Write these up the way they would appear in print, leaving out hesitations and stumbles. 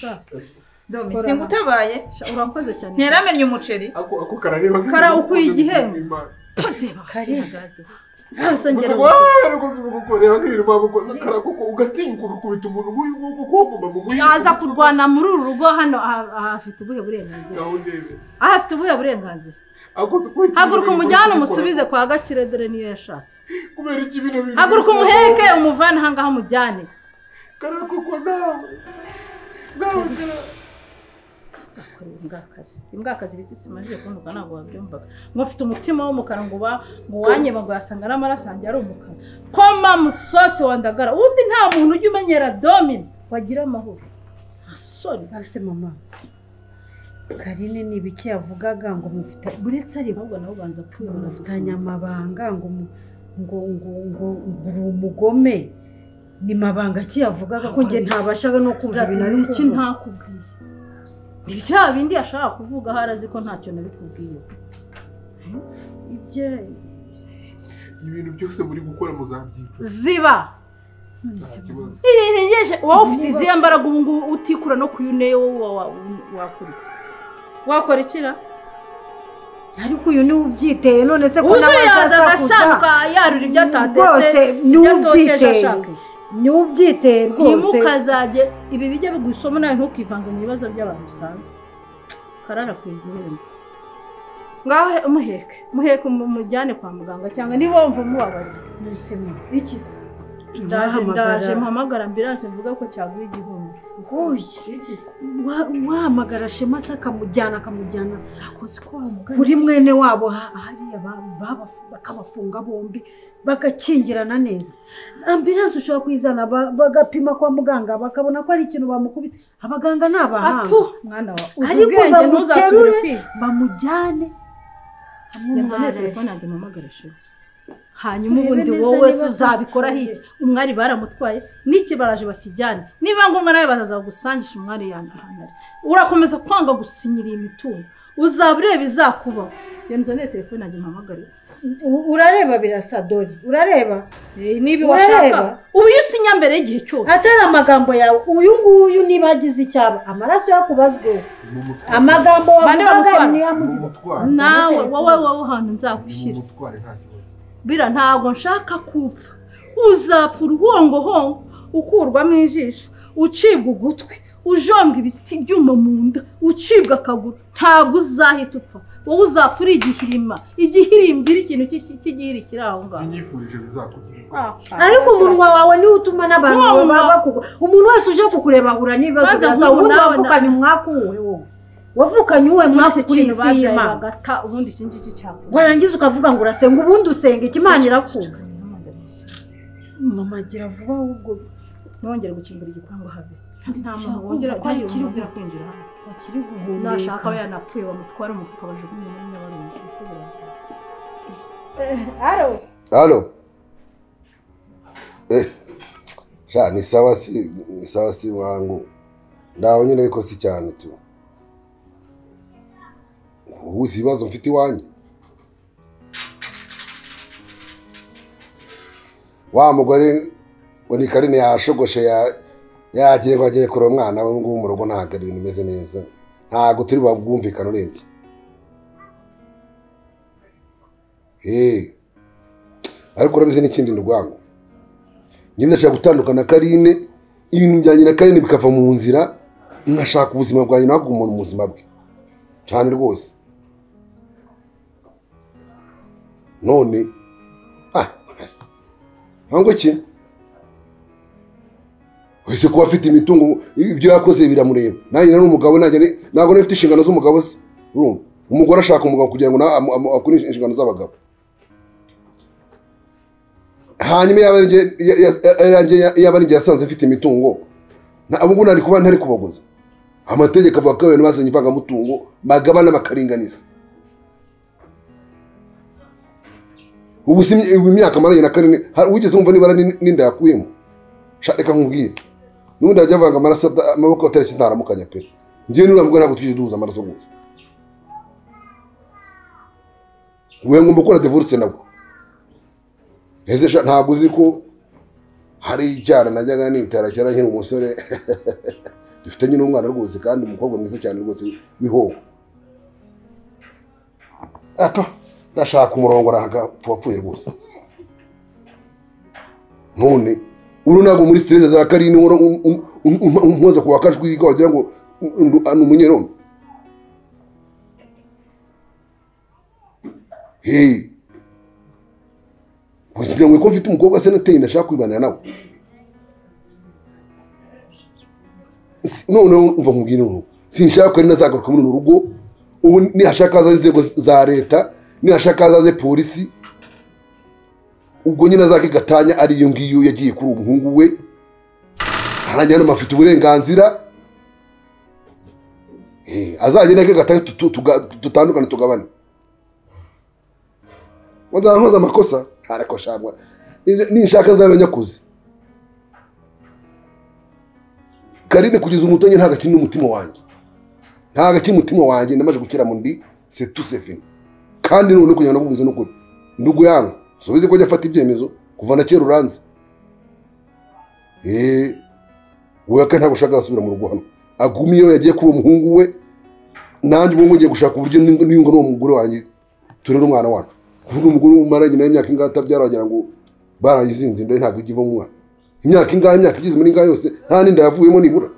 Sha Domi singutabaye urakoze cyane. Nteramennye umuceri. Ako karareba kara ukwiye igihembo. Pozeba kari. Ntasongera aza kurwana muri uru rugo hano afite ubuhe burenganzira? Afite ubuhe burenganzira? Haguruka umujyane umusubize kwa Gakire dore niyo yashatse. Haguruka umuheke umuvane aha ngaha umujyane. Imbwakazi bitutse majije kuntuka ntabwo wabyumvaga. Ngo mfite umutima w'umukara ngo ba ngo wanyeba ngo yasanga n'amaraso yanjye ari umukara. Koma musosi wandagara. Ubundi nta muntu ujya umenyera Domine wagira amahoro. Asori ase mama. Karine ni ibiki yavugaga ngo mufite buretse ari ahubwo nawe ubanza apfuye mufitanye amabanga ngo ngo ngo ngo uri umugome. Ni mabanga ki yavugaga ko nge ntabashaga no kumva ibintu ari iki ntakubwiye. Ibya bindi yashaka kuvuga harazi ko ntacyo nabikubwiye. Ibye ibintu byose muri gukora muzabyicuza. Ziba. Ibintu wowe ufite iziya mbaraga ubu ngubu utikura no kuyune wowe wakora iki? Wakora ikira? Ariko uyu ni ubyiteye none se ko nabaza agashanuka yarura ibyo atatetse. Rwose ni ubyiteye. Ni ubyiteye rwose. Ntimukazajye ibi bijya bigusoma nawe ntukivanga mu bibazo by'abantu usanzwe. Karara ku igihembo. Ngaho muheke, muheke umujyane kwa muganga cyangwa niba wumva umubabariye. Iki se? Ndaje mpamagara ambulance mvuga ko cyaguye igihumbi. Oya, iki se? Wahamagara Shema se akamujyana akoze ko wamugana kuri mwene wabo hariya bakabafunga bombi bagakingirana neza. Ambulance ushobora kuyizana bagapima kwa muganga bakabona ko ari ikintu bamukubise. Abaganga ni abahanga. Mwana wa ariko ntuzasubire bamujyane. Nzane telefone yanjye mpamagare Shema. Hanyuma ubundi wowe uzabikora hiki? Umwari baramutwaye n'iki baraje bakijyane. Niba ngombwa nawe bazaza gusangisha umwari yanahana. Urakomeza kwanga gusinyira imitungo. Uzaba ureba izakubaho. Nzane telefone yanjye mpamagare. Urareba birasa dori. Urareba? Niba washaka. Ubu iyo usinya mbere y'igihe cyose. Atari amagambo yawe. Uyu nguyu niba agize icyaba amaraso yakubazweho. Amagambo wavugaga niyo yamugize. Nawe wowe hantu nzagushyira. Bira ntabwo nshaka kupfa. Uzapfa uruhongohongo, ukurwamo ijisho, ucibwa ugutwi, ujombwa ibiti byuma mu nda, ucibwa akaguru, ntabwo uzahita upfa. Wowe uzapfa uri igihirima, igihirimbiri ikintu cy'igihiri kiri aho ngaho. Inyifurije bizakugira. Ariko umunwa wawe niwo utuma n'abantu bakugwa. Umuntu wese uje kukureba ahura n'ibibazo birasa. Ubundi wavukanye umwaku uwe wowe. Wavukanye uwe mwaka kuri isi y'Imana. Ubundi iki ngiki cyakora. Warangiza ukavuga ngo urasenga ubundi usenga iki Imana irakuzi. Mama gira vuba ahubwo nongere gukingura igipangu have. Nta muntu wongera kwinjira kwinjira hano. Akiri guhumeka. Nashaka we yanapfuye bamutwara umufuka bajugunye muri Nyabarongo. Alo. Alo. Sha ni sawa si mwangu. Ndaho nyine ariko si cyane tu. Uzi ibibazo mfite iwanjye. Wa mugore ngo ni Karine yashogoshe yagiye ngo agiye kureba umwana we ngubu mu rugo ntabwo ari ibintu bimeze neza. Ntabwo turi bwumvikane urebye. Ariko urabizi n'ikindi ndwango. Njye ndashaka gutandukana na Karine, ibintu byanjye na Karine bikava mu nzira, nkashaka ubuzima bwanjye nawe umuntu mu buzima bwe. Cyane rwose. None ntabwo ki wese kuba afite imitungo ibyo yakoze biramureba. Nanjye nari umugabo, nanjye ntabwo nari mfite inshingano z'umugabo se. Urumva umugore ashaka umugabo kugira ngo akore inshingano z'abagabo. Hanyuma yaba ari njye yasanze mfite imitungo, ubwo nari kuba ntari kubagoza. Amategeko avuga ko abantu bazanye ivangamutungo bagabana bakaringaniza. Ubu si imyaka maranye na Karine wigeze wumva niba n'inda yakuyemo? Reka nkubwire, n'ubundi ajya avanga amaraso amaboko atareshya ntaramukanya pe. Njyewe n'uriya mugore ntabwo twigeze duhuza amaraso gusa. Ubu ngomba gukora divorce nawe. Ese ntabwo uzi ko hari icyara najyaga nitara kera nkiri umusore. Dufitanye n'umwana rwose kandi umukobwa mwiza cyane rwose wihoho. Apa ndashaka umurongo rahaga wapfuye rwose. None uru ntabwo muri stress za Karine umpoza kuwa kajwi wagira ngo ni umunyerondo. Hey, usigaye ko mfite umukobwa se nateye ndashaka kwibanira nawe. None umva nkubwire none sinshaka ko ari nazagaruka muri rugo. Ubu nihashaka za inzego za leta, nihashaka za polisi, ubwo nyine azake gatanya ari iyo ngiyo yagiye kuri umuhungu we. Harajya no mafite uburenganzira azagenda ke gatanya tutandukane tugabane. Waza amakosa harako shamwa ninshaka nzabenya kuzi. Karine kugeza umutonye nta gakini n'umutima wanjye. Nta gakini umutima wanjye ndamaje gukira mu ndi c'est tout c'est fini. Kandi none kugira ngo nakubwize n'ukuri. Ndugu yangu, subize ko njya afata ibyemezo kuva na kera uranze. Wewe kandi ntabwo ushaka gusubira mu rugo hano. Agumiyo yagiye kuba umuhungu we, nanjye ubu ngiye gushaka uburyo niyunga n'uwo mugore wanjye turere umwana wacu. Kuko umugore umaranye nawe imyaka ingahe atabyara wagira ngo barayizinze inda ntabwo igiva mu mwana. Imyaka ingahe, imyaka igeze muri ingahe yose nta n'inda yavuyemo nibura.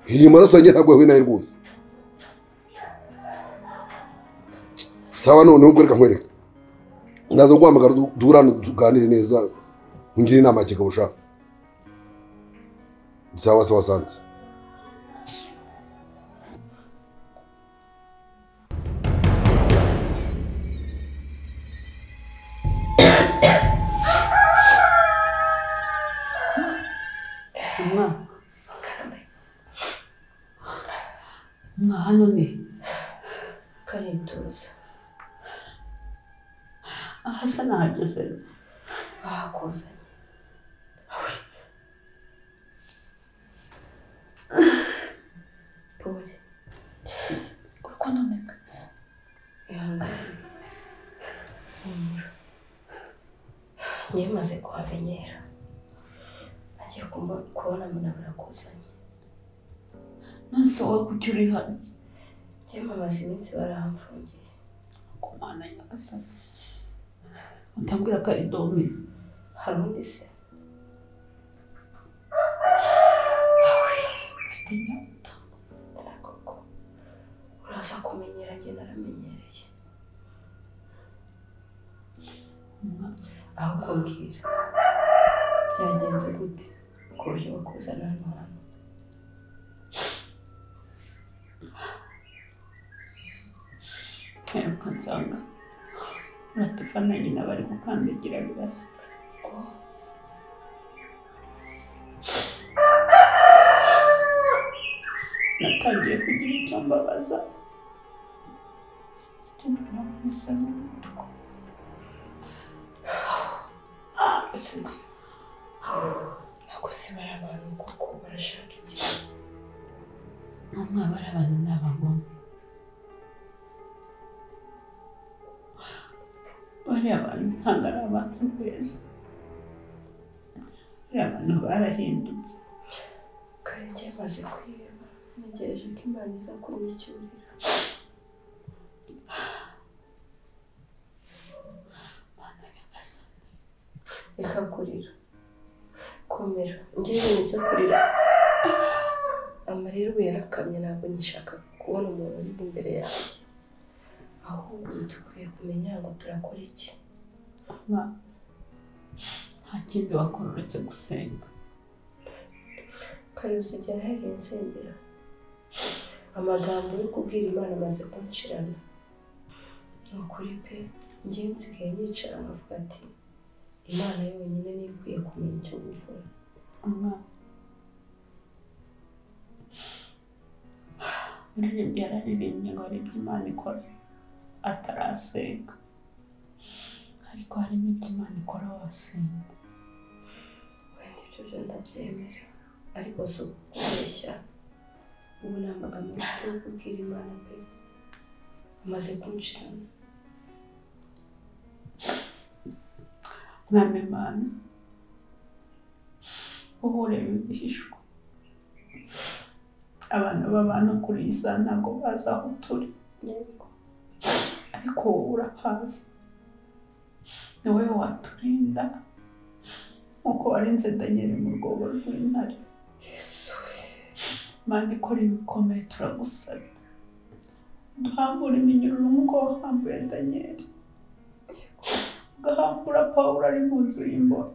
Iyi maraso yanjye ntabwo yahuye nayo rwose. Sawa none ubwo reka nkwereke. Ndaza guhamagara duhurane tuganire neza ungire inama kikaba ushaka. Sawa sawa asante. Hano ni karituza ahasa nahageze bahakuzanye. Pole uri kunoneka, ihangane, humura. Njye maze kuhamenyera, nagiye kubona mbona barakuzanye. Nonse wowe kuki uri hano? Njye mamaze iminsi barahamfungiye. Kumana nyagasani, utambwira ko ari Domi? Hari undi se? Mfite inyota. Koko uraza kumenyera, njye naramenyereye. Ahubwo mbwira byagenze gute ku buryo bakuzana hano hantu? Mperuka nsanga Latifa na nyina bari gukandagira birasa. Natangiye kugira icyo mbabaza. Ntabwo se bari abantu kuko barashaka iki? Umwe bari abantu ni abagome. Bariya bantu ntabwo ari abantu beza. Bariya bantu barahindutse. Kare njye maze kwiheba, ntegereje ko Imana iza kunyicyurira. Mana nyagasani, reka kurira, komera. Njye ibintu byo kurira amarira ubu yarakamye, ntabwo nyishaka kubona umuntu uri imbere yanjye. Ahubwo dukwiye kumenya ngo turakora iki. Nta kindi wakora uretse gusenga. Kare uzigera hereye nsengera. Amagambo yo kubwira Imana amaze kunshirana. Ni ukuri pe, njye nsigaye nicara nkavuga ati Imana yonyine niyo ikwiye kumenya icyo gukora. Umuririmbyi yararirimbye ngo hari ibyo Imana ikora atarasenga, ariko hari n'ibyo Imana ikora wasenga. Wenda ibyo byo ndabyemera, ariko si ukubeshya. Ubu ni amagambo mfite yo kubwira Imana pe, amaze kunshirana. Mwami Imana, wowe ureba ibihishwe, Abana b'abantu kuri iyi saha ntabwo bazi aho turi, ariko wowe urahazi, ni wowe waturinda nk'uko warinze Daniel mu rwobo rw'intare. Mana ikora ibikomeye, turagusabye duhambure iminyururu nk'uko wahambuye Daniel, ugahambura Pawulo ari mu nzu y'imbohe.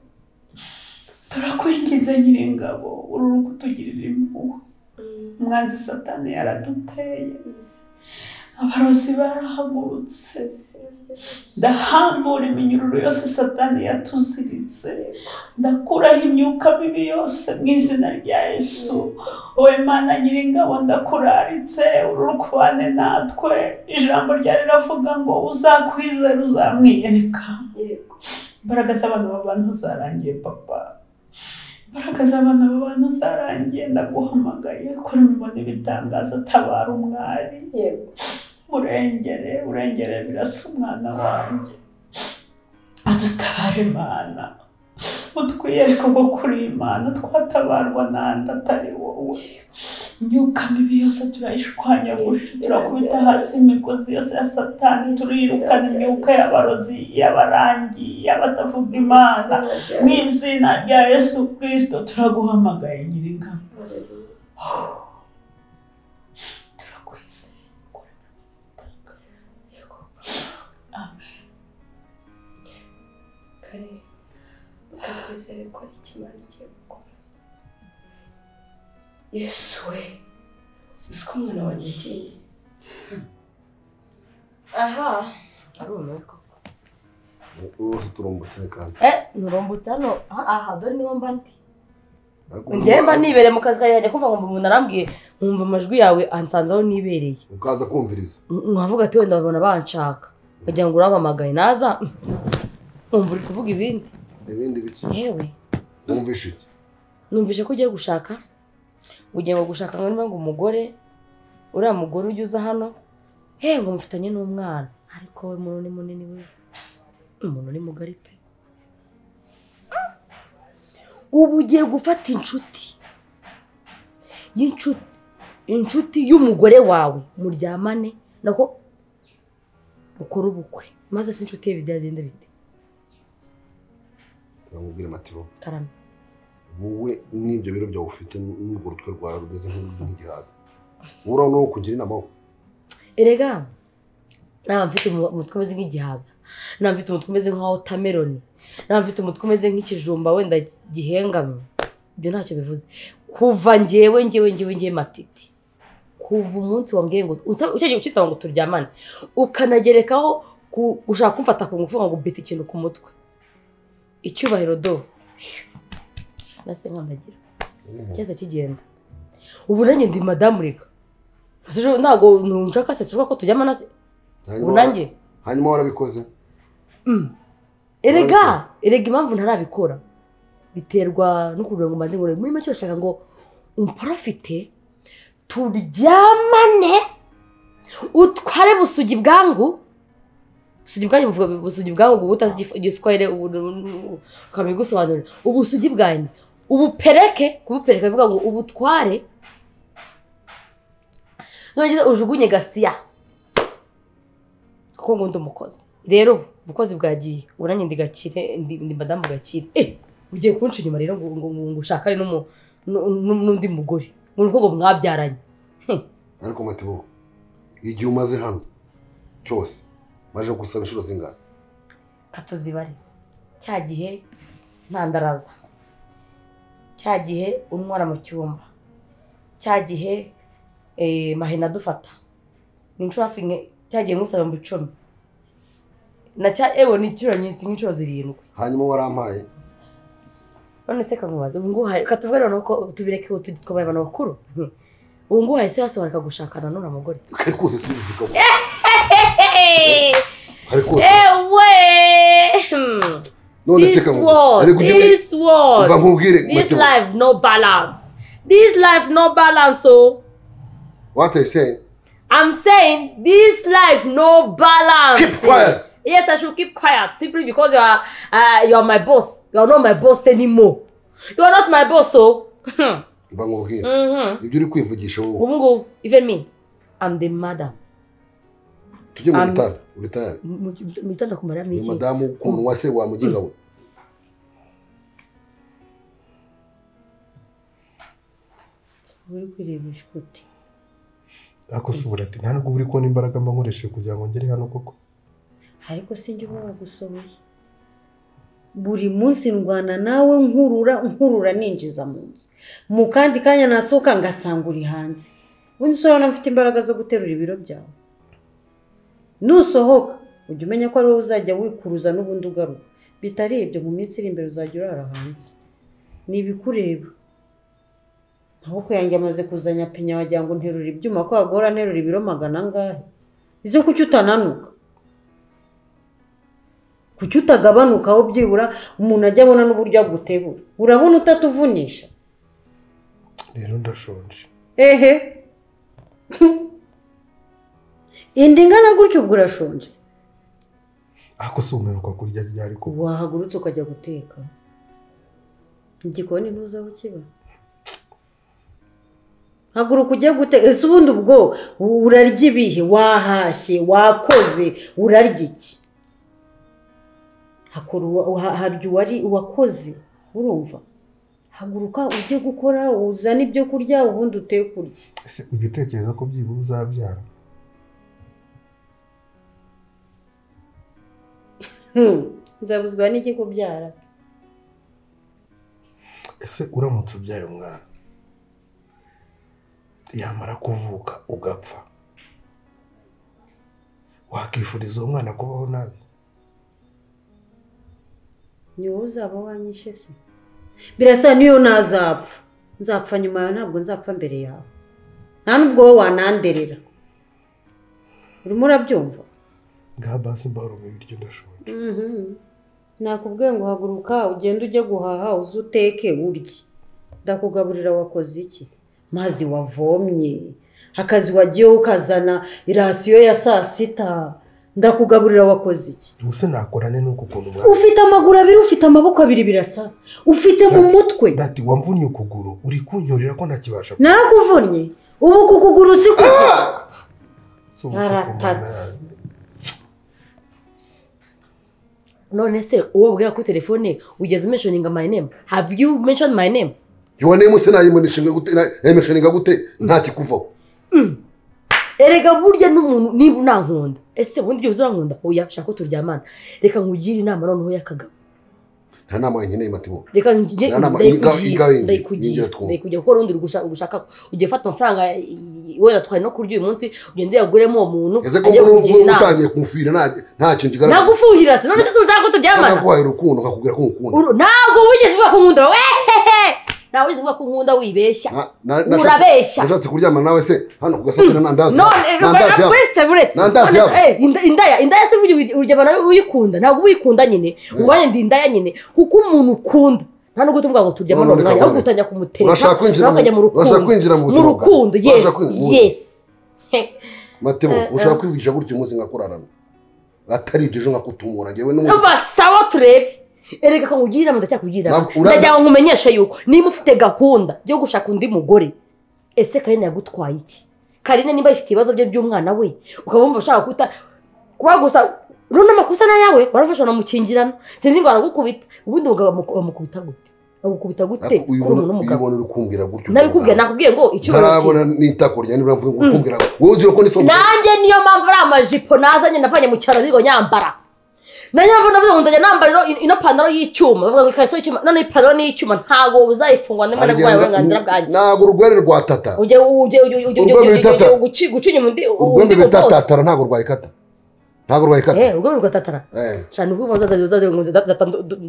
Turakwinginze Nyiringabo, uru kutugirira impuhwe. Umwanzi Satani yaraduteye, abarozi barahagurutse. Ndahambura iminyururu yose Satani yatuziritse, ndakuraho imyuka mibi yose mu izina rya Yesu. Wowe Mana Nyiringabo, ndakuraritse, uru kubane natwe. Ijambo rya riravuga ngo uzakwizera uzamwiyereka. Imbaraga z'abantu b'abantu zarangiye papa, imbaraga z'abana b'abantu zarangiye. Ndaguhamagaye, kora imirimo n'ibitangaza, tabara umwari, murengere, urengere birasa umwana wanjye, adutabare Mana, utwiyereke ko kuri Imana twatabarwa nande atari wowe. Imyuka mibi yose turayishwanyaguje, turakubita hasi imigozi yose ya Satani, turiyirukana imyuka y'abarozi, y'abarangi, y'abatavuga Imana. Mu izina rya Yesu Kristo turaguhamagaye Nyiringabo, turakwizeye. Amen. Kare twizere ko ari Imana igiye gukora. Yesu we, uzi ko umwana wanjye agiye. Aha, arumiwe koko. Wose turumbutse kandi. Nturumbutse hano, aha dore niho mba ndi. Njyewe mba nibereye mu kazi kanjye, kumva ngo umuntu arambwiye, nkumva amajwi yawe ansanze aho nibereye. Ukaza kumviriza. Nkavuga ati wenda babona banshaka. Nkagira ngo urampamagaye, naza nkumva uri kuvuga ibindi. Ibindi biki? Yewe. Wumvishe iki? Numvishe ko ugiye gushaka. Ugiye ngo gushaka ngo niba ngo umugore, uriya mugore ujya uza hano, ngo mufitanye n'umwana, ariko we umuntu ni munini we, umuntu ni mugari pe. Ubu ugiye gufata inshuti inshuti y'umugore wawe muryamane nako ukora ubukwe, maze se inshuti ye byagenda bite? Ndamubwira Matiro. Karame. Wowe n'ibyo biro byawe ufite n'urwo rutwe rwawe rumeze nk'igihaza, urabona no kugira inama wowe. Erega naba mfite umutwe umeze nk'igihaza, naba mfite umutwe umeze nka watermelon, naba mfite umutwe umeze nk'ikijumba wenda gihengamye, ibyo ntacyo bivuze. Kuva njyewe njyewe njyewe njyewe Matiti, kuva umunsi wambwiye ngo ucyagiye ucitsa ngo turyamane, ukanagerekaho gushaka kumfata ku ngufu ngo ubite ikintu ku mutwe, icyubahiro do nase nkandagira cyose kigenda. Ubu nanjye ndi madamu reka, ntabwo nshaka se ko tujyamana se ubu nanjye. Hanyuma warabikoze? Erega impamvu ntarabikora biterwa n'ukuntu ngo mbanze ngo muri make bashaka ngo umprofite turyamane utware busugi bwangu. Busugi bwanyu muvuga busugi bwangu ubu utazi igiswahili ukabigusobanurira. Ubusugi bwanyu ubupereke, kubupereka bivuga ngo ubutware, nongeze ujugunye gasiya kuko ngo ndi umukozi. Rero ubukozi bwagiye, ubu nanjye ndi gakire, ndi madamu gakire. Ugiye kunca inyuma rero ngo ushakane n'undi mugore ngo ngo mwabyaranye. Ariko Matibo, igihe umaze hano cyose maje gusaba inshuro zingana? Katuzibare. Cya gihe ntandaraza, cya gihe untwara mu cyumba, cya gihe mahina dufata ni inshuro hafi cya gihe nkusaba 10,000 na cya ewe ni inshuro nyinshi, nk'inshuro 7. Hanyuma warampaye? None se kamubaza ubu nguhaye, katuvuge noneho ko tubireke ubu twabaye abantu bakuru. Ubu nguhaye se bose bareka gushakana n'uriya mugore? Kare kose tubivuga. Kare kose. Ewe! None se kamubaza. This world. This life no balance. This life no balance, oh. What are you saying? I'm saying this life no balance. Keep quiet. Yes, I should keep quiet simply because you are my boss. You are not my boss anymore. You are not my boss, oh. Mba nkubwira. Ibyo uri kwivugisha wowe. Ubu ngubu even me I'm the madam. Tujye mu gitanda, uri tayari? Mu gitanda kumara miki. Madamu kunwa se wa muginga we. Uri kwirebesha gute? Ako subura ati nta nubwo uri kubona imbaraga mba nkoresheje kugira ngo ngere hano koko. Ariko sinjye uba wagusohoye. Buri munsi ndwana nawe nkurura ninjiza mu nzu. Mu kandi kanya nasohoka ngasanga uri hanze. Ubundi se urabona mfite imbaraga zo guterura ibiro byawe. Nusohoka ujya umenya ko ari wowe uzajya wikuruza n'ubundi ugaruka. Bitari ibyo mu minsi iri imbere uzajya urara hanze. Ni ibikureba. Amaboko yanjye amaze kuzanya pinya wagira ngo nterura ibyuma ko wagora nterura ibiro magana angahe. Izo kuki utananuka? Kuki utagabanuka aho byibura umuntu ajya abona n'uburyo agutebura? Urabona utatuvunisha? Rero ndashonje. Ehe. Indi ingana gutyo ubwo urashonje? Ako si umeruka kurya ryari ko? Wahagurutse ukajya guteka. Igikoni ntuzi aho kiba. Haguruka ujye guteka. Ese ubundi ubwo urarya ibihe? Wahashye, wakoze, urarya iki? Harya uwari uwakoze, urumva? Haguruka ujye gukora, uzane ibyo kurya, ubundi uteke urye. Ese ujya utekereza ko byibura uzabyara? Nzabuzwa n'iki kubyara? Ese uramutse ubyaye umwana yamara kuvuka ugapfa, wakifuriza uwo mwana kubaho nabi? Ni wowe uzaba wanyishe se? Birasa niyo nazapfa. Nzapfa nyuma yawe, ntabwo nzapfa mbere yawe. Nta nubwo wowe wananderera. Urimo urabyumva? Ngaha basi mbarume ibiryo ndashonje. Nakubwiye ngo haguruka ugende ujye guhaha uze uteke urye. Ndakugaburira wakoze iki? Mazi wavomye, akazi wagiye ukazana irasiyo ya saa sita. Ndakugaburira wakoze iki? Ubuse nakorane nuko ukuntu mwana. Ufite amaguru abiri, ufite amaboko abiri birasa. Ufite mu mutwe. Ndati wamvunnye ukuguru, uri kunyorera ko ntakibasha. Narakuvunnye. Ubu kukuguru si kuva. Aratatse. None se uwo ubwira kuri telefone ugeze mentioning my name? Have you mentioned my name? Your name se nayimenishinga gute? Nayimenishinga gute? Nta kikuvaho. Erega burya n'umuntu niba unankunda. Ese ubundi byo uzankunda? Oya, shaka ko turyamana. Reka nkugire inama noneho y'akagabo. Nta nama nkeneye Matibo. Reka ndayikugira kuko urundi ugushaka ugiye fata amafaranga wenda twari no kurya uyu munsi ugende uyaguremo uwo muntu. Ese ko utangiye kumfira nta kintu kigaragara. Nagufuhira se none se ushaka ko turyamana? Naguhaye urukundo nkakubwira ko ngukunda. Ntabwo wigeze uvuga ko nkunda wehehe. Ntabwo wigeze uvuga ko nkunda wibeshya. Urabeshya. Nashatse kuryamana nawe se hano kugasatira nandazi. None uretse indaya se uryamana uyikunda. Ntabwo uyikunda nyine. Ubanye ndi indaya nyine kuko umuntu ukunda nta nubwo tuvuga ngo turyamana umwanya ahubwo utangira kumutereka. Urashaka kwinjira mu rukundo. Yes. Yes. Matebo ushaka kwivugisha gutyo umunsi nkakurarana. Atari ibyo ejo nkakutumura ngewe n'umuntu. Umva sawa turebe. Erega ko ngugira ndacyakugira. Ndagira ngo nkumenyeshe yuko niba ufite gahunda yo gushaka undi mugore, ese Karine yagutwaye iki? Karine niba ifite ibibazo bye by'umwana we, ukaba wumva ushaka kuta kuba gusa runa amakosa na yawe warafasha namukingirana. Sinzi ngo aragukubita, ubundi umugabo bamukubita gute? Bagukubita gute? Kuri umuntu n'umugabo. Uyibona uri kumbwira gutyo. Nabikubwiye nakubwiye ngo icyo ntarabona nitako rya nibura mvuye ngo kumbwira. Wowe uzi ko ni so. Nanjye niyo mpamvu ari amajipo nazanye navanye mu cyaro nzigo nyambara. Nanjye navuze ngo nzajya nambara ino pantaro y'icyuma, bavuga ngo ikariso y'icyuma, none ipantaro ni icyuma ntago uzayifungwa ndimo ndaguhaye uburenganzira bwanjye. Ntago urugwere rwa tata. Ujye guca inyuma undi urwembe bitatatara ntago rwayikata. Ntago rwayikata. Urwembe rwatatara. Shana ubwo uzaza ngo nzata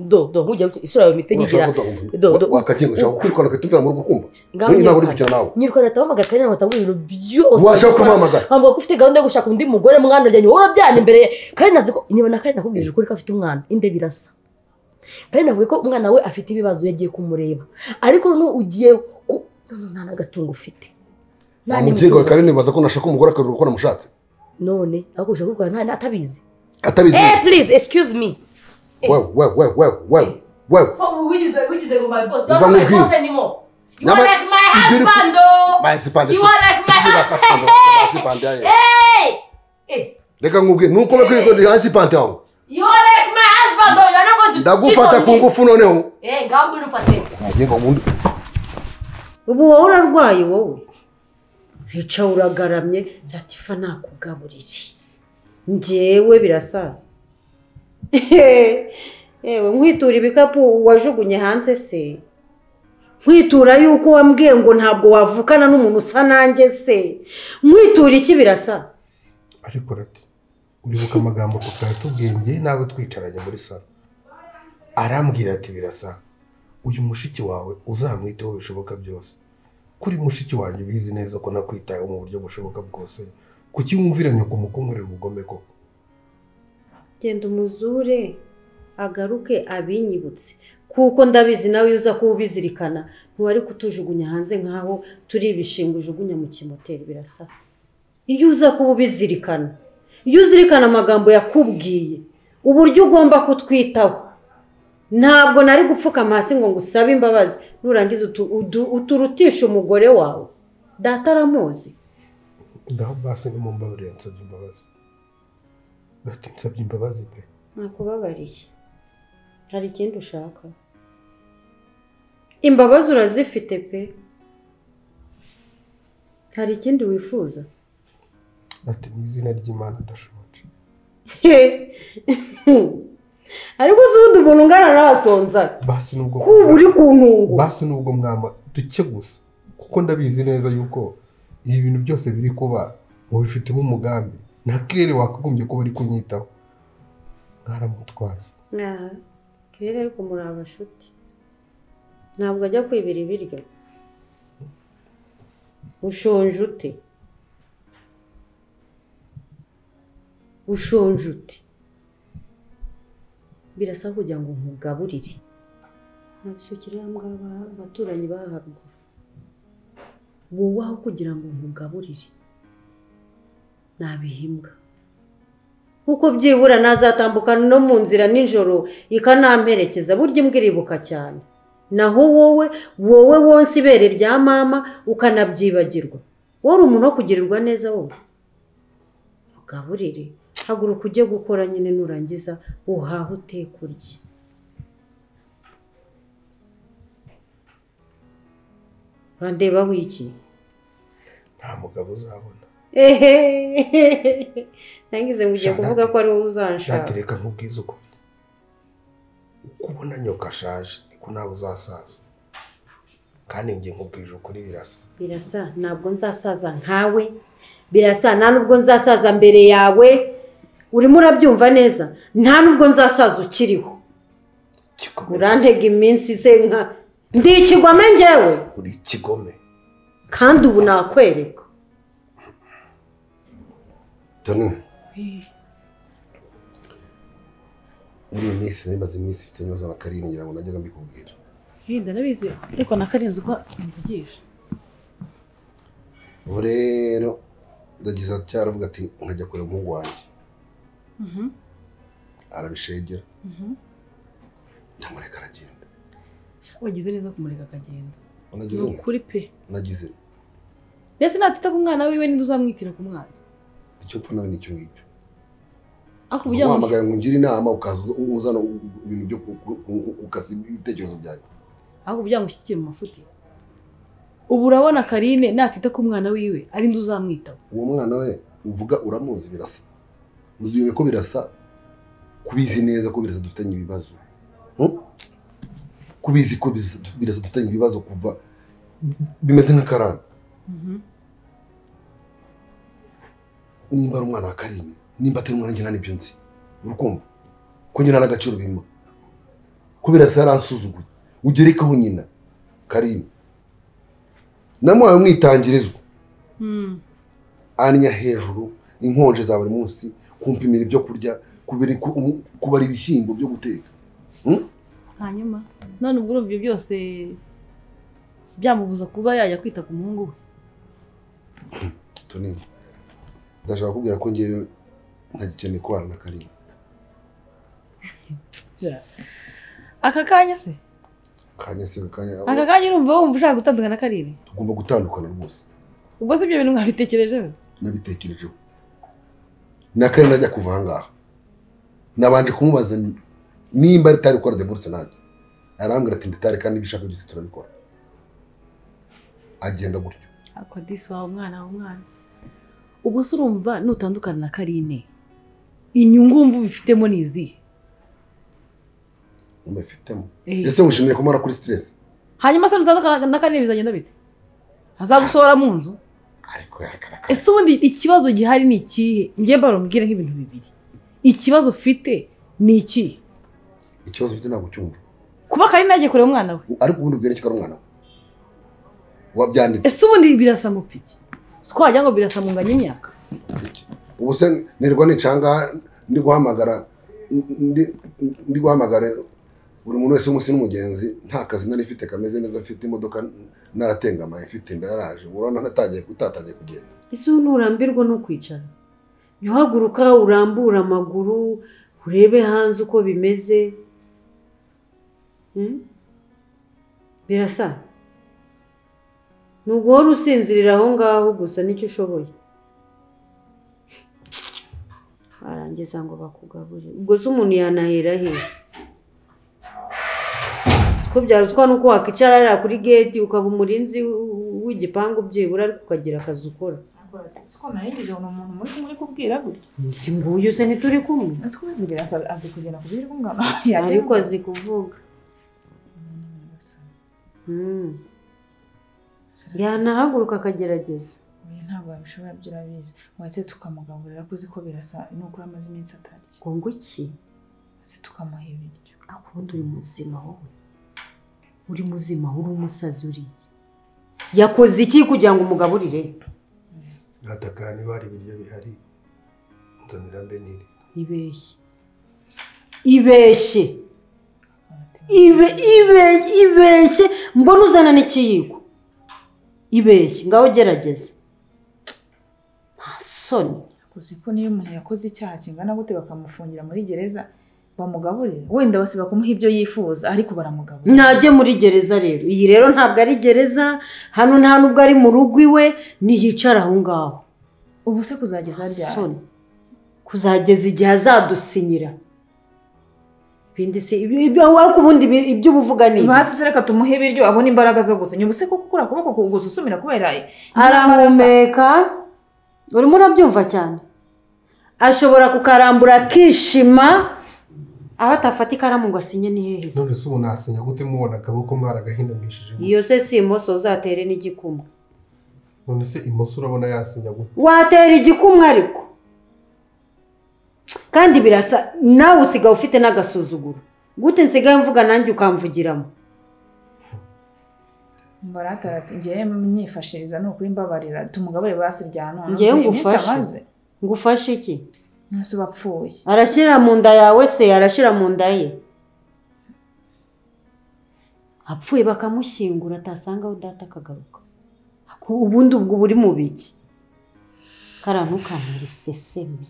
do nkujye isura yawe mite nyigira. Do wakakinga ushaka kwirukana ukatuvira mu rugo kumva. Ntabwo uri gukina nawe. Nyirukana tahamagara kandi ntabwo ibintu byose. Washaka kumuhamagara. Ntabwo ufite gahunda yo gushaka undi mugore mwana ryanyu wowe urabyana imbere kandi nazi ko niba na kandi nakubwije ukuri ko afite umwana inde birasa. Kandi navuye ko umwana we afite ibibazo yagiye kumureba. Ariko none ugiye nta nagatungo ufite. Nta mugingo kandi nibaza ko nashaka umugore akabira uko namushatse. None akurusha kubikora nta atabizi. Atabizi. Please excuse me. Well. So wigize ngo my boss. Don't my boss anymore. You are like my husband oh. My husband. You are like my husband. Hey. Hey. Reka nkubwire nuko bakwiye husband yawe. You are like my husband oh. You are not going to. Ndagufata ku ngufu noneho. Eh, ngaho ngwino ufate. Ngenga ubundi. Ubu wowe urarwaye wowe. Rica uragaramye Latifa nakugaburire. Njyewe birasa. Ewe nkwitura ibikapu wajugunye hanze se. Nkwitura yuko wambwiye ngo ntabwo wavukana n'umuntu usa nanjye se. Nkwitura iki birasa? Ariko rati uribuka amagambo papa yatubwiye njye nawe twicaranye muri salo. Arambwira ati birasa uyu mushiki wawe uzamwiteho bishoboka byose. Kuri mushiki wanjye ubizi neza ko nakwitayeho mu buryo bushoboka bwose. Kuki wumvira nyoko mukunkorera ubugome koko? Genda umuzure agaruke abinyibutse kuko ndabizi nawe uza kubizirikana ntiwari kutujugunya hanze nkaho turi ibishingo ujugunya mu kimoteri birasa. Iyo uza kubizirikana, iyo uzirikana amagambo yakubwiye uburyo ugomba kutwitaho, ntabwo nari gupfukama hasi ngo ngusabe imbabazi nurangiza uturutisha umugore wawe. Data aramuzi. Ngaho basi nimumbabarire nsabye imbabazi. Bati nsabye imbabazi pe. Nakubabariye. Hari ikindi ushaka? Imbabazi urazifite pe. Hari ikindi wifuza? Ati ni izina ry'Imana ndashonje. Ariko uzundi umuntu ungana nasonza. Basi nubwo kuba uri ku ntungu. Basi nubwo mwama duke gusa kuko ndabizi neza yuko ibi bintu byose biri kuba mubifitemo umugambi. Nta kirere wakagombye kuba ari kunyitaho. Mwaramutwaye. Aha. Kirere ariko muri abashuti. Ntabwo ajya kwibira ibiryo. Ushonje ute? Ushonje ute? Birasa kugira ngo nkugaburire. Nabisukira mbwa abaturanyi baharuguru. Wowe aho kugira ngo nkugaburire nabihimbwa. Kuko byibura nazatambukana no mu nzira nijoro ikanamperekeza, burya imbwa iribuka cyane. Naho wowe wonse ibere rya mama ukanabyibagirwa. Wowe uri umuntu wo kugirirwa neza wowe. Ugaburire, haguruka ujye gukora nyine nurangiza uhahe uteke urye. Urandeba wiki? Nta mugabo uzabona. Ehe, nangize ngo ugiye kuvuga ko ari wowe uzanshaka. Natereka nkubwize ukuri. Uko ubona nyoka ashaje niko nawe uzasaza. Kandi ngiye nkubwije ukuri birasa. Birasa ntabwo nzasaza nkawe. Birasa nta nubwo nzasaza mbere yawe. Urimo urabyumva neza? Nta nubwo nzasaza ukiriho. Urantega iminsi se nka ndi ikigome njyewe. Uri ikigome. Kandi ubu nakwereka. Tony. Muri iyi minsi nari iminsi ifite ibibazo na Karine ngira ngo najyaga mbikubwira. Hinda ndabizi ariko na Karine uko mvugisha. Ubu rero ndagize ati aravuga ati nkajya kureba umuhungu wanjye. Arabishegera. Ndamureka aragenda. Wagize neza kumureka akagenda. Nagize ukuri pe. Nagize. Ndetse natita ku mwana wiwe ninde uzamwitira ku mwana? Icyo mpfa nawe nicyo ngicyo. Akubwira ngo uhamagaye ngo ngire inama ukaza uzana ibintu byo ukasi ibitekerezo byawe. Akubwira ngo ushyikire mu mafuti. Ubu urabona Karine natita ku mwana wiwe ari nde uzamwitaho? Uwo mwana we uvuga uramuzi birasa. Uzuye ko birasa kubizi neza ko birasa dufitanye ibibazo. Kubizi ko birasa dufitanye ibibazo kuva bimeze nk'akarande. Nimba ari umwana wa Karine, nimba atari umwana njye nibyo nzi. Urukumva ko nyina n'agaciro bimpa. Ko birasa yaransuzuguye. Ugerekaho nyina Karine. Namuhaye umwitangirizwa. Anya hejuru inkonje za buri munsi kumpimira ibyo kurya, kubara ibishyimbo byo guteka. Hanyuma none ubwo urumva ibyo byose byamubuza kuba yajya kwita ku muhungu we. Tony, ndashaka kubwira ko ngiye ntagikeneye kubana na Karine. Aka kanya se? Kanya se kanya. Aka kanya urumva wumva ushaka gutandukana na Karine? Tugomba gutandukana rwose. Ubwo se ibyo bintu mwabitekerejeho? Nabitekerejeho. Na Karine ajya kuva aha ngaha. Nabanje kumubaza nimba ritari gukora divorce nanjye. Arambwira ati nditari kandi ibishaka byose turabikora. Agenda gutyo. Ako disi wawe umwana wa. Ubwo se urumva nutandukana na Karine inyungu wumva ubifitemo ni izihe? Mbifitemo. Ese wishimiye kumara kuri stress? Hanyuma se nutandukana na Karine bizagenda bite? Azagusohora mu nzu? Ariko yakaraka. Ese ubundi ikibazo gihari ni ikihe? Ngiye mbarumubwire nk'ibintu bibiri. Ikibazo ufite ni iki? Ikibazo ufite ntabwo cyumva. Kuba Karine yagiye kureba umwana we. Ariko ubundi ubwire ko ari umwana we. Wabyanditse. Ese ubundi birasa mu piki? Siko wagira ngo birasa mu nganya imyaka. Ubu se nirwa nicanga ndi guhamagara ndi guhamagara buri muntu wese umunsi n'umugenzi nta kazi nari mfite kameze neza mfite imodoka naratengamaye mfite ndaraje urabona natagiye kutatangiye kugenda. Ese nturambirwa no kwicara? Jya uhaguruka urambura amaguru urebe hanze uko bimeze. Birasa nuguhora usinzirira aho ngaho gusa nicyo ushoboye. Barangiza ngo bakugaburire. Ubwo se umuntu yanahera he? Siko byarutwa nuko wakicara hariya kuri gate ukaba umurinzi w'igipangu byibura ariko ukagira akazi ukora. Siko naringize ngo umuntu muri kubwira gutyo. Si nguyu se ntituri kumwe. Siko birasa azi kugenda kubwira kungana. Ariko azi kuvuga. Yanahaguruka akagerageza. Oya ntabwo yabishobora byo urabizi. Wese tukamugaburira kuzi ko birasa nukuri amaze iminsi atarya. Ngo iki? Ese tukamuha ibiryo. Akubundi uri muzima wowe. Uri muzima uri umusazi uri iki? Yakoze iki kugira ngo umugaburire? Natakara niba hari ibiryo bihari nzanira mbe niri. Ibeshye. Ibeshye. Ibeshye mbona uzana n'ikiyiko. Ibeshye ngaho gerageza. Nta soni. Uzi ko niyo umuntu yakoze icyaha kingana gute bakamufungira muri gereza bamugaburira wenda basiba kumuha ibyo yifuza ariko baramugaburira. Ntajye muri gereza rero. Iyi rero ntabwo ari gereza, hano nta nubwo ari mu rugo iwe, niyicara aho ngaho. Ubu se kuzageza ryari? Kuzageza igihe azadusinyira. Bindi se ibyo ariko ubundi ibyo ubuvuga ni basi se reka tumuhe ibiryo abone imbaraga zo gusinya. Ubu se koko kura kuboko kugususumira kubera arahumeka. Urimo urabyumva cyane. Ashobora kukarambura akishima aho atafata ikaramu ngo asinye ni hehe? None se ubu nasinya gute mubona akaboko mwaragahinamishije? Iyo se si imoso uzatere n'igikumwe. None se imoso urabona yasinya gute? Watera igikumwe ariko. Kandi birasa nawe usigaye ufite n'agasuzuguro. Gute nsigaye mvuga nanjye ukamvugiramo? Mbaratara ati ngiye myifashiriza ni ukuri mbabarira tumugabure basi rya none. Ngiye ngufashe. Ngufashe iki? Nose bapfuye. Arashira mu nda yawe se arashira mu nda ye. Apfuye bakamushyingura atasanga aho data akagaruka. Ubundi ubwo buri mu biki? Karantukanire seseme.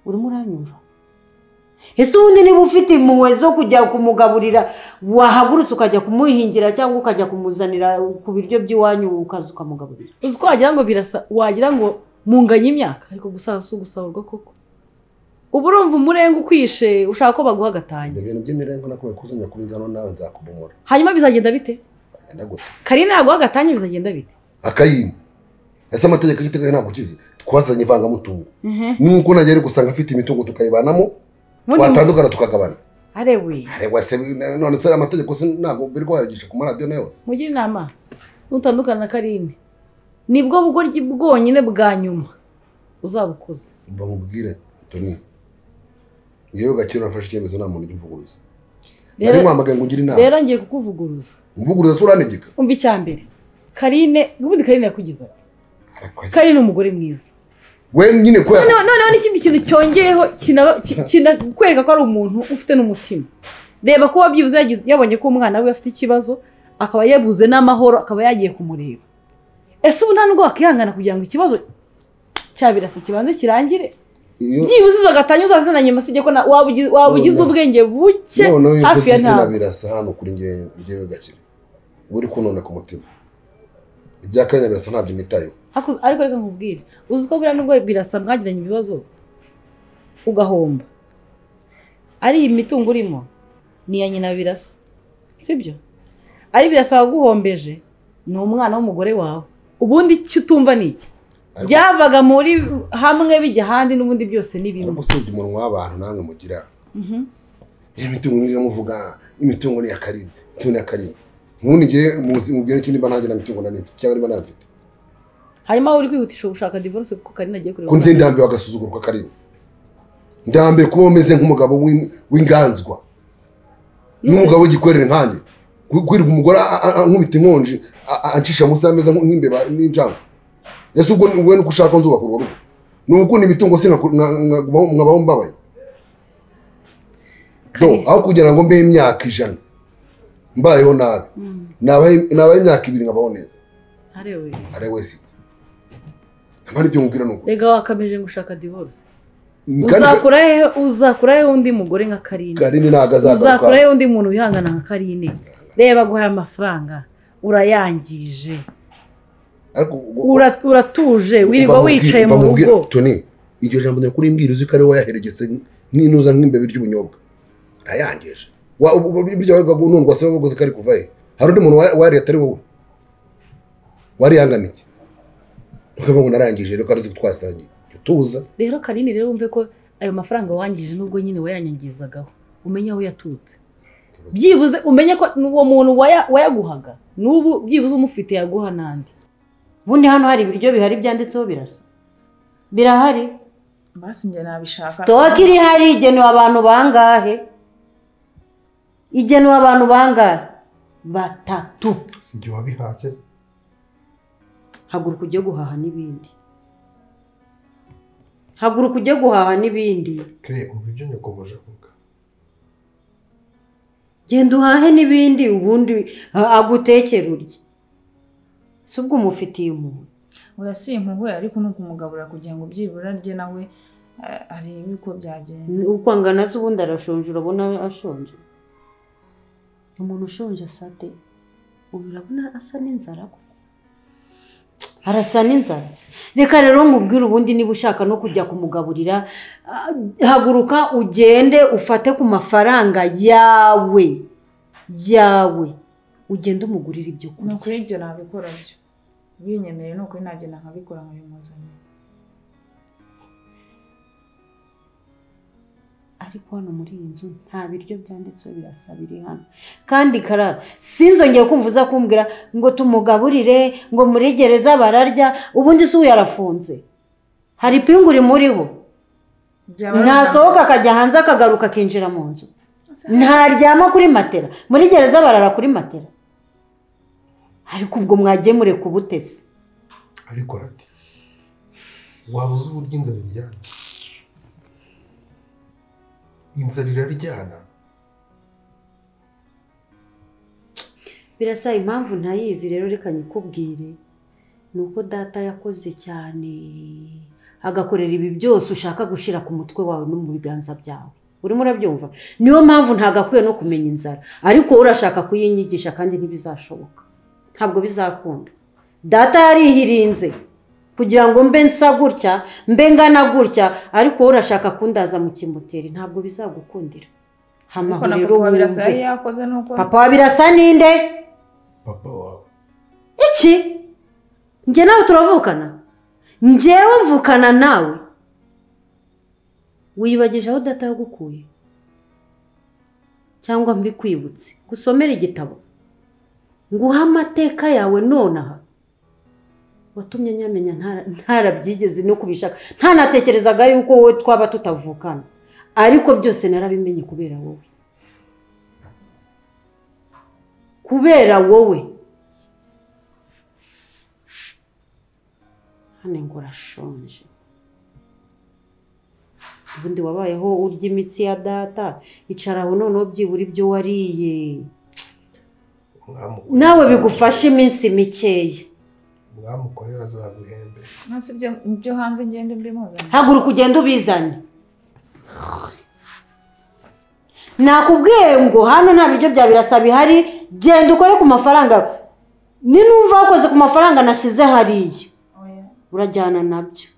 Urimo uranyumva? Ese ubundi niba ufite impuhwe zo kujya kumugaburira wahagurutse ukajya kumuhingira cyangwa ukajya kumuzanira ku biryo by'iwanyu ukaza ukamugaburira? Uzi ko wagira ngo birasa wagira ngo munganye imyaka ariko gusaza si ugusahurwa koko. Ubu urumva umurengo ukwishe ushaka ko baguha agatanya. Ibyo bintu by'imirengo nakubaye kuzanya kuri nzano nawe nzakubomora. Hanyuma bizagenda bite? Karine yaguha agatanya bizagenda bite? Akayima. Ese amategeko y'igitego ntabwo ukizi? Twazanye ivangamutungo. Nuko nagere gusanga afite imitungo tukayibanamo twatandukana tukagabana. Arewe. Arewe se none se amategeko se ntabwo birwa yagisha ku maradiyo na yose. Mugire inama nutandukana na Karine nibwo bugoryi bwonyine bwa nyuma uzabukoze. Mba mubwire Tony. Yewe gakiro nafashe icyemezo nta muntu ujya. Nari nkwamagaye ngo ugire inama. Rero ngiye kukuvuguruza. Umvuguruza se uranegeka? Umva icyambere. Karine ubundi Karine yakugize ati. Karine umugore mwiza. We nyine ko noneho n'ikindi kintu cyongeyeho kinakwereka ko ari umuntu ufite n'umutima. Reba ko wabyibuze yabonye ko umwana we afite ikibazo akaba yabuze n'amahoro akaba yagiye kumureba. Ese ubu nta nubwo wakihangana kugira ngo ikibazo cya Birasa kibanze kirangire? Byibuze izo gatanya uzazana nyuma sijye ko waba ugize ubwenge buke hafi ya ntabwo. Birasa hano kuri ngewe gakire. Uri kunona ku mutima. Ibya Karine birasa ntabyo nitayeho. Ariko reka nkubwire, uzi ko buriya nubwo birasa mwagiranye ibibazo ugahomba, ari iyi mitungo urimo ni iya nyina birasa, sibyo? Ari birasa waguhombeje ni umwana w'umugore wawe. Ubundi icyo utumva ni iki? Byavaga muri hamwe bijya ahandi n'ubundi byose ni bimwe. Ariko usibye umunwa w'abantu namwe mugira imitungo niyo muvuga, imitungo ni ya Karine, imitungo ni ya Karine. Ubundi ngiye mubwire iki nimba ntanjye na mitungo nari mfite cyangwa niba nafite. Hanyuma uri kwihutisha gushaka divorce kuko Karine agiye kureba. Ko nje ndambiwe agasuzuguro ka Karine. Ndambiwe kuba umeze nk'umugabo w'inganzwa. N'umugabo w'igikwerere nkanjye. Kwirirwa umugore ankubita inkonji ancisha munsi y'ameza nk'imbeba n'injangwe. Ese ubwo wowe nuko ushaka nzubaka urwo rugo? Ni ukunda imitungo se nkabaho mbabaye? Do aho kugira ngo mbe imyaka 100 mbayeho nabi, nabaye imyaka 2 nkabaho neza. Arewe si. Amari byo ngubwira nuko. Rega wakameje ngushaka divorce. Uzakura he undi mugore nka Karine? Karine ntago azagaruka. Uzakura he undi muntu wihangana nka Karine? Reba guhaye amafaranga urayangije. Uratuje wirirwa wicaye mu rugo. Tony, iryo jambo ndakuri imbwira uzi ko ari wowe yaheregese nk'inuza nk'imbebe ry'ubunyobwa. Urayangije. Ibyo wabaga nundwa se baguze kari kuva he? Hari undi muntu wari atari wowe. Wari yangana iki? Ukavuga ngo narangije rero kandi twasangiye. Tuza. Rero Karine rero wumve ko ayo mafaranga wangije nubwo nyine wayanyangizagaho, umenye aho yaturutse. Byibuze umenye ko uwo muntu wayaguhaga n'ubu byibuze umufite yaguha nandi. Ubundi hano hari ibiryo bihari byanditseho birasa. Birahari. Basi nje nabishaka. Stock iri hari igenewe abantu bangahe? Igenewe abantu bangahe? 3. Sijye wabihashye. Haguruka ujye guhaha n'ibindi. Haguruka ujye guhaha n'ibindi. Kre umva ibyo nyokoboje avuga. Genda uhahe n'ibindi ubundi agutekera urye. Si ubwo umufitiye umuntu. Oya si impuhwe ariko nuko umugabura kugira ngo byibura rye nawe arebe uko byagenda. Uko angana se ubundi arashonje, urabona ashonje. Umuntu ushonje asate. Ubu urabona asa n'inzara koko. Arasa n'inzara. Reka rero nkubwire ubundi niba ushaka no kujya kumugaburira, haguruka ugende ufate ku mafaranga yawe. Yawe. Ugende umugurira ibyo kurya. Nuko ibyo nabikora byo. Binyemereye nuko nagenda nkabikora nkabimuzanira. Ariko hano muri iyi nzu nta biryo byanditseho birasa biri hano. Kandi Karara sinzongera kumva uza kumbwira ngo tumugaburire ngo muri gereza bararya, ubundi se yarafunze. Hari ipingu rimuriho. Ntasohoka akajya hanze akagaruka akinjira mu nzu. Ntaryama kuri matera. Muri gereza barara kuri matera. Ariko ubwo mwagiye mureka ubutesi. Ariko rati wabuze uburyo inzara iryana. Inzara iraryana. Birasa impamvu ntayizi rero reka nyikubwire. Nuko data yakoze cyane agakorera ibi byose ushaka gushira ku mutwe wawe no mu biganza byawe. Urimo urabyumva? Niyo mpamvu ntagakwiye no kumenya inzara. Ariko urashaka kuyinyigisha kandi ntibizashoboka. Ntabwo bizakunda. Data yarihirinze kugira ngo mbe nsa gutya, mbe ngana gutya, ariko urashaka kundaza mu kimoteri, ntabwo bizagukundira. Hama rero wumve. Papa wa Birasa ninde? Papa wawe. Iki? Njye nawe turavukana? Njyewe mvukana nawe? Wibagije aho data yagukuye? Cyangwa mbikwibutse gusomera igitabo nguha amateka yawe nonaha watumye nyamenya ntarabyigeze no kubishaka, ntanatekerezaga yuko wowe twaba tutavukana, ariko byose narabimenye kubera wowe. Kubera wowe. Hano ngo urashonje. Ubundi wabayeho urya imitsi ya data, icara aho noneho byibura ibyo wariye. Nawe bigufasha iminsi mikeya. Bwamukorera azaguhembe. Nonse ibyo hanze ngende mbimuzane. Haguruka ugende ubizane. Nakubwiye ngo hano nta biryo bya Birasa bihari, genda ukore ku mafaranga. Ni numva wakoze ku mafaranga nashize hariya. Urajyana nabyo.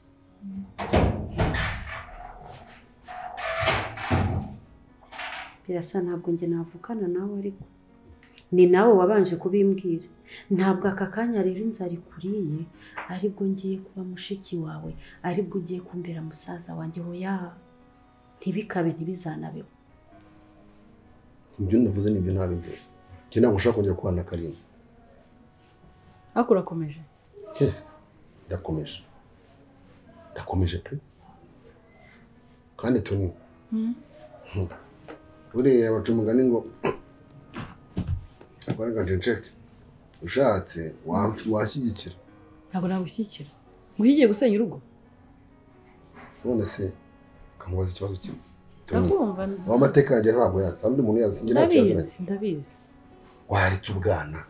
Birasa ntabwo njye navukana nawe ariko ni nawe wabanje kubimbwira. Ntabwo aka kanya rero inzara ikuriye aribwo ngiye kuba mushiki wawe, aribwo ugiye kumbera musaza wanjye. Hoya ntibikabe, ntibizanabeho. Ibyo navuze nibyo ntabindi. Njye ntabwo ushaka kongera kubana na Karine. Ariko urakomeje? Yes, ndakomeje. Ndakomeje pe. Kandi Tony. Buriya baca umugani ngo akora njenjeke. Ushatse wanshyigikira. Ntabwo nagushyigikira. Ngushyigiye gusenya urugo? None se kamubaza ikibazo kimwe. Ndakumva. Amateka yanjye ntabwo yazi. Undi muntu yazi njye ntacyo yaziranye. Ndabizi. Waretse ubwana.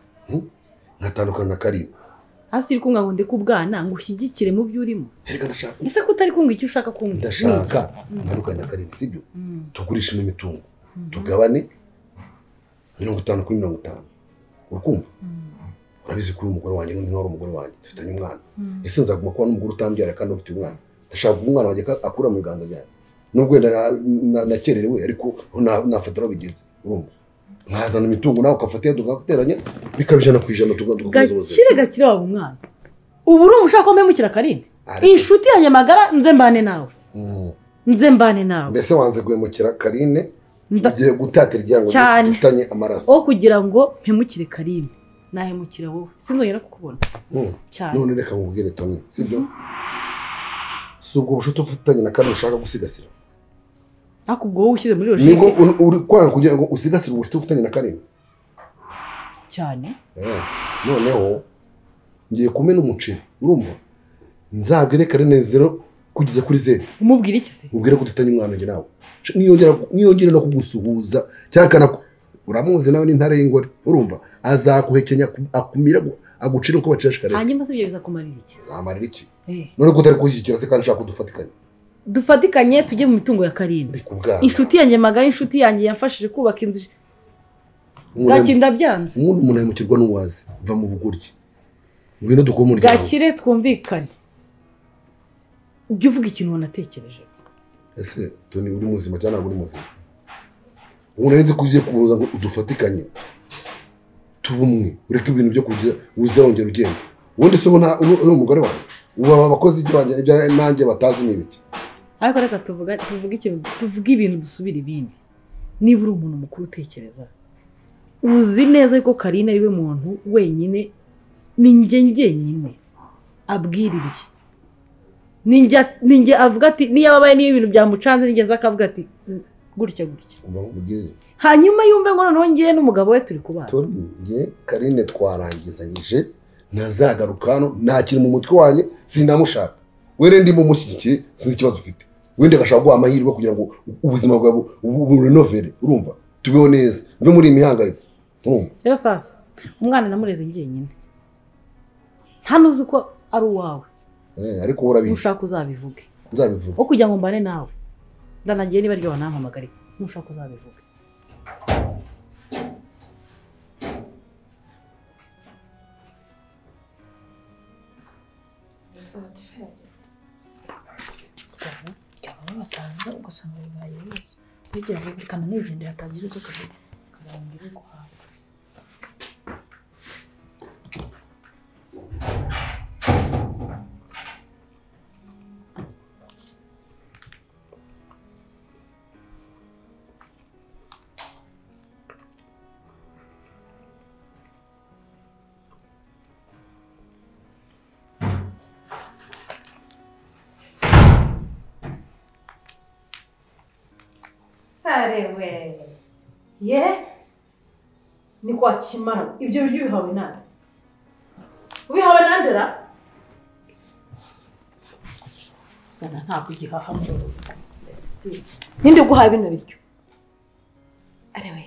Nkatandukana na Karine. Hasi iri kumwa ngo ndeke ubwana ngo ushyigikire mu byo urimo. Erega ndashaka. Ese ko utari kumva icyo ushaka kumva? Ndashaka ntandukane na Karine, sibyo? Tugurishe n'imitungo. Tugabane 50 kuri 50. Urukumva? Urabizi kuri umugore wanjye n'undi nawe umugore wanjye dufitanye umwana. Ese nzaguma kuba n'umugore utambyara kandi ufite umwana? Ndashaka umwana wanjye akura mu biganza byanjye. Nubwo wenda nakererewe ariko nafata aho bigeze. Urumva? Nkazana imitungo nawe ukafata tugateranya bikaba 100% tugakomeza ubuzima. Gakire gakire waba umwana. Ubu urumva ushaka ko mpemukira Karine? Inshuti yanjye magara nze mbane nawe. Nze mbane nawe. Mbese wanze guhemukira Karine ugiye gutatira igihango dufitanye amaraso. O kugira ngo mpemukire Karine nahemukira wowe. Sinzongera kukubona. Cyane. None reka nkubwire Tony, sibyo? Si ubwo bushuti ufatanye na Karine ushaka gusigasira. Ariko ubwo wowe ushyize muri logique. Nibwo uri kwanga kugira ngo usigasire ubushuti ufitanye na Karine. Cyane. Noneho ngiye kumena umuceri, urumva? Nzabwire Karine 0 kugeza kuri Z. Umubwire iki se? Mubwire ko dufitanye umwana njye nawe. Niyongera no kugusuhuza cyangwa uramuzi nawe n'intare y'ingore, urumva? Azakuhekenya akumira agucira uko bacishikare. Hanyuma se ibyo bizakumarira iki? Amarira iki? None ko utari kushyigikira se kandi ushaka kudufatikanya. Dufatikanye tujye mu mitungo ya Karine. Inshuti yanjye magara, inshuti yanjye yamfashije kubaka inzu. Gakire byanze. Umuntu ahemukirwa n'uwazi, va mu bugoryi. Ngwino dukore umuryango. Gakire twumvikane. Ujye uvuga ikintu wanatekereje. Ese Tony uri muzima cyangwa ntabwo uri muzima? Ubu nari nzi ko ugiye kuza ngo udufatikanye tubumwe, ureke ibintu byo kugira uzongera ugenda. Ubundi se ubu uri umugore wawe? Ubu abakozi ibyo nanjye batazi ni ibiki? Ariko reka tuvuge ikintu, tuvuge ibintu dusubira ibindi. Niba uri umuntu mukuru utekereza, uzi neza ko Karine ari we muntu wenyine, ni njye njyenyine abwira ibye. Ninjye avuga ati niyo ababaye niyo ibintu byamucanze ninjye akavuga ati gutya gutya. Hanyuma yumve ngo noneho ngiye n'umugabo we turi kubana. Tony, nge Karine twarangizanyije, ntazagaruka hano, ntakiri mu mutwe wanjye, sinamushaka. Were ndimo mushyigikiye, sinzi ikibazo ufite. Wende agashaka guha amahirwe kugira ngo ubuzima bwawe burenovere, urumva? Tubeho neza, mve muri imihangayiko. Rero sasa, umwana namureze njyenyine. Nta nuzi ko ari uwawe. Ariko urabizi. Ushaka uzabivuge. Nzabivuga. Wo kugira ngo mbane nawe. Ndanagiye niba ryo wanampamagare. Nushaka uzabivuge. Cyangwa bataza ugasanga bibaye ibibazo. Bigira ngo bikana nigendera atagira uzo kazarangira guhaha. Arewe. Ye? Ni kwa Kimara. Ibyo biryo bihawe nande? Ubihawe nande ra? Zana ntabwo igihaha mu rugo. Ninde guhaha bino biryo? Arewe.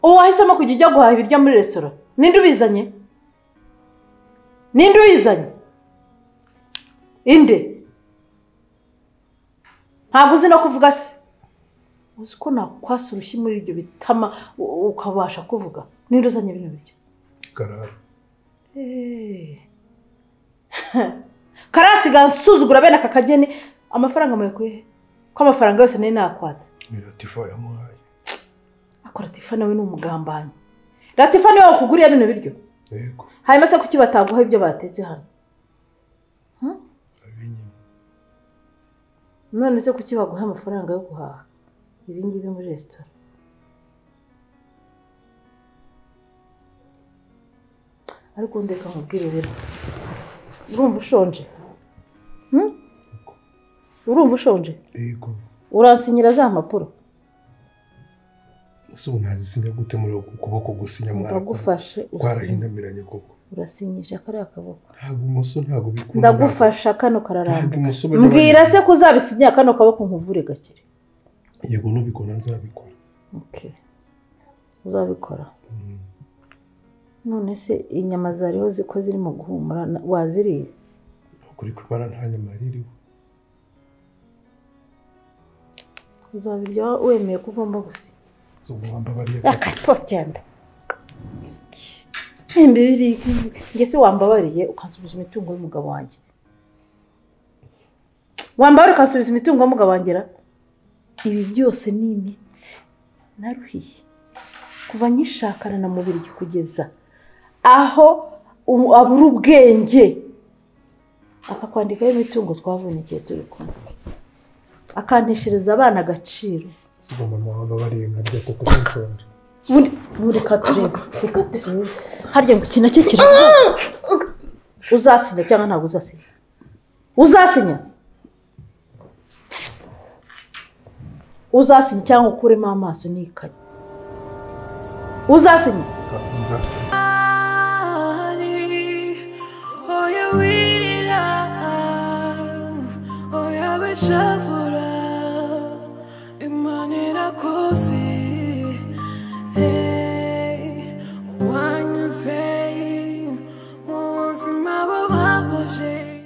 Uwo wahisemo kujya ujya guhaha ibiryo muri restaurant. Ninde ubizanye? Ninde uyizanye? Inde? Ntabwo uzi no kuvuga se? Uzi ko nakwasa urushyi muri ibyo bitama ukabasha kuvuga? Ninde uzanye bino biryo? Karara. Karasiga nsuzugura bene aka kageni. Amafaranga muyakuye he? Ko amafaranga yose nari nakwatse. Ni Latifa yamuhaye. Ako Latifa nawe ni umugambanyi. Latifa niwe wakuguriye bino biryo? Yego. Hanyuma se kuki bataguha ibyo batetse hano? Abinyine. None se kuki baguha amafaranga yo guhaha ibi ngibi muri resitora? Ariko ndeka nkubwire rero. Urumva ushonje? Urumva ushonje? Yego. Uransinyira za mpapuro? Ese ubu nazisinya gute muri ukuboko gusinya mwana? Ndagufashe twarahinamiranye koko. Urasinyisha kariya kaboko. Ntabwo imoso ntabwo bikunda. Ndagufasha kano kararamba. Mbwira se ko uzabisinya kano kaboko nkuvure gakire. Yego nubikora nzabikora. Okay. Uzabikora. None se inyama zariho ziko zirimo guhumura waziriye? Ukuri kumara nta nyama yaririwe. Uzabirya wemeye ko ugomba gusinya. Wambabariye akatogenda. Nge se wambabariye ukansubiza imitungo y'umugabo wanjye? Wambabariye ukansubiza imitungo y'umugabo wanjye ra? Ibi byose ni imitsi naruhiye kuva nkishakana na mubiri kugeza aho abura ubwenge akakwandikaho imitungo twavunikiye turi kumwe, akanteshereza abana agaciro. Sigo mama wambabariye nkarya kuko nshonje. Ubundi katureba harya ngo iki nacyo kiravuga. Uzasinya cyangwa ntabwo uzasinya? Uzasinya? Uzasinya cyangwa ukuremo amaso n'ikayi? Uzasinya? Nzasinya. Wanyuze